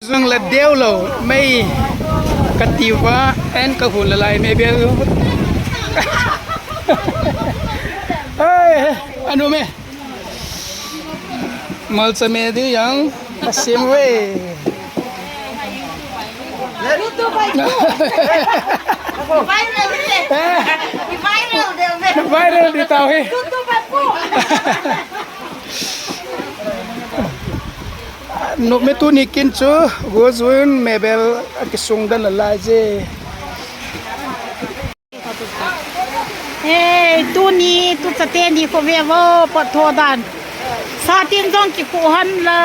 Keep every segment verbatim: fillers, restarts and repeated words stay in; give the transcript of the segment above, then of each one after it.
Jong la deu lo, mei ka ti va, en ka hun la lai me bel. Hey, anu me. Malcha me di yang, asim we. Viral de. Viral de. Viral di tau he. Nop me tuni kin chu, go jun mebel, akisung dan la lai je. Hey, tuni, tu chate ni kho ve vo, pot tho dan. Satin jong kikhu han lo.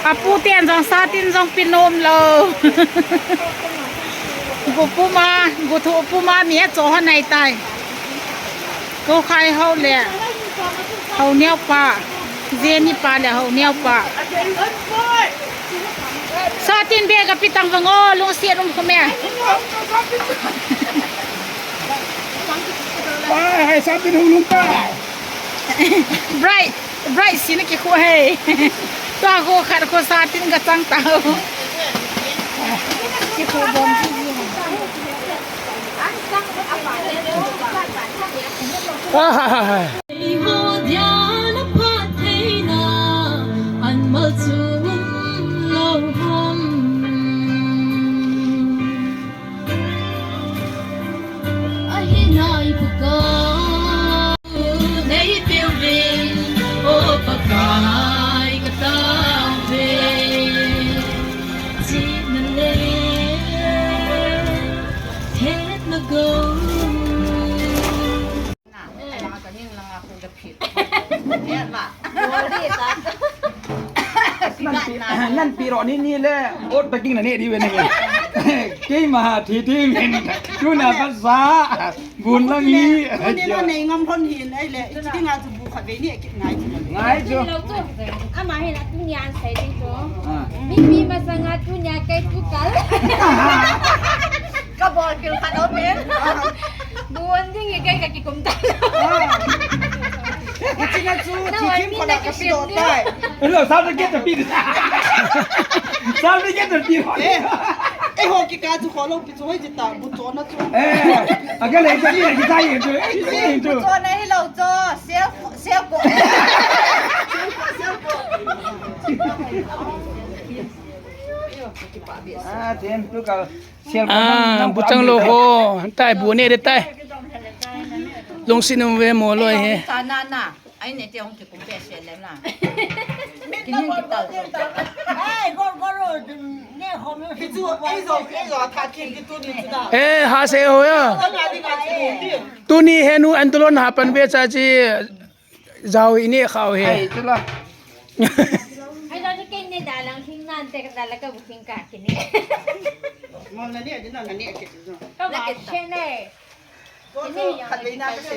Apu ten jong satin jong pinom lo. Gu puma, gu thu puma mi a cho han nai tai. Ko khai hau le. Hau neo pa. Zeni pa le hau neo pa. Satin bag a pitang vang o, lungsiat um kho me. Ai, hai satin hung lung ta. Bright, bright sin kikhu hei. Tua kho khat kho satin ka chang ta. Kikhu bom. Ah, hai, hai, hai. Eiho dia na phat theina an mal chu lo ham. Ahi nai puka. Nei piu vin, o Pakai ka tao ve. Chi na le, het na go. Nan pi, nan pi ro ni ni le, ot taking na ne di ve ne. Keima thi thi min, tu na pa sa, bun la mi. Tuni na nei ngam lhon hin, ai le, chi dinga chu bu khat ve ni, ngai chu. Ngai chu. Ama hin a tunia an sai ding chu. Ah. Mi mi masanga tunia kai pu kal. Ka bol kil khat om e. Buan ding e kai ka kikum ta. Ah. Ka china chu, na chi wai kim mi khat na ka ka pi do sem tai. Hello, sao ta get the pi. Sao ta get the pi. Eh, eh, ho ki ka chu kho lo pi chu hoi ji ta, bu cho na chu. Eh, a ka le ka ni ki ta ye chu. Eh, chu. Cho na hi lo cho, sel, sel ko. Ah, then tu ka. Ah, bu chang lo ho. Tai bu ne de tai. Lungsiat um ve mo loi he. Ta na na. Ai ne te hung kikum pe se le na. Kini ki tal. Ai, go, go, ro, ne ho me. Ki tu, ai zo, ai zo, tha kin ki tu ni tu da. Eh, ha se ho ya. Ta na di na ki tu ni. Tuni he nu an tu lon ha pan ve cha chi. Jao i ne khao he. Ai, tu la. Ai, lo ke ne da lang thing nan te ka da la ka bu thing ka ki ne. Mo na ne, di na na ne ke tu. Ka ba che ne. Ko ko khat le na ka se.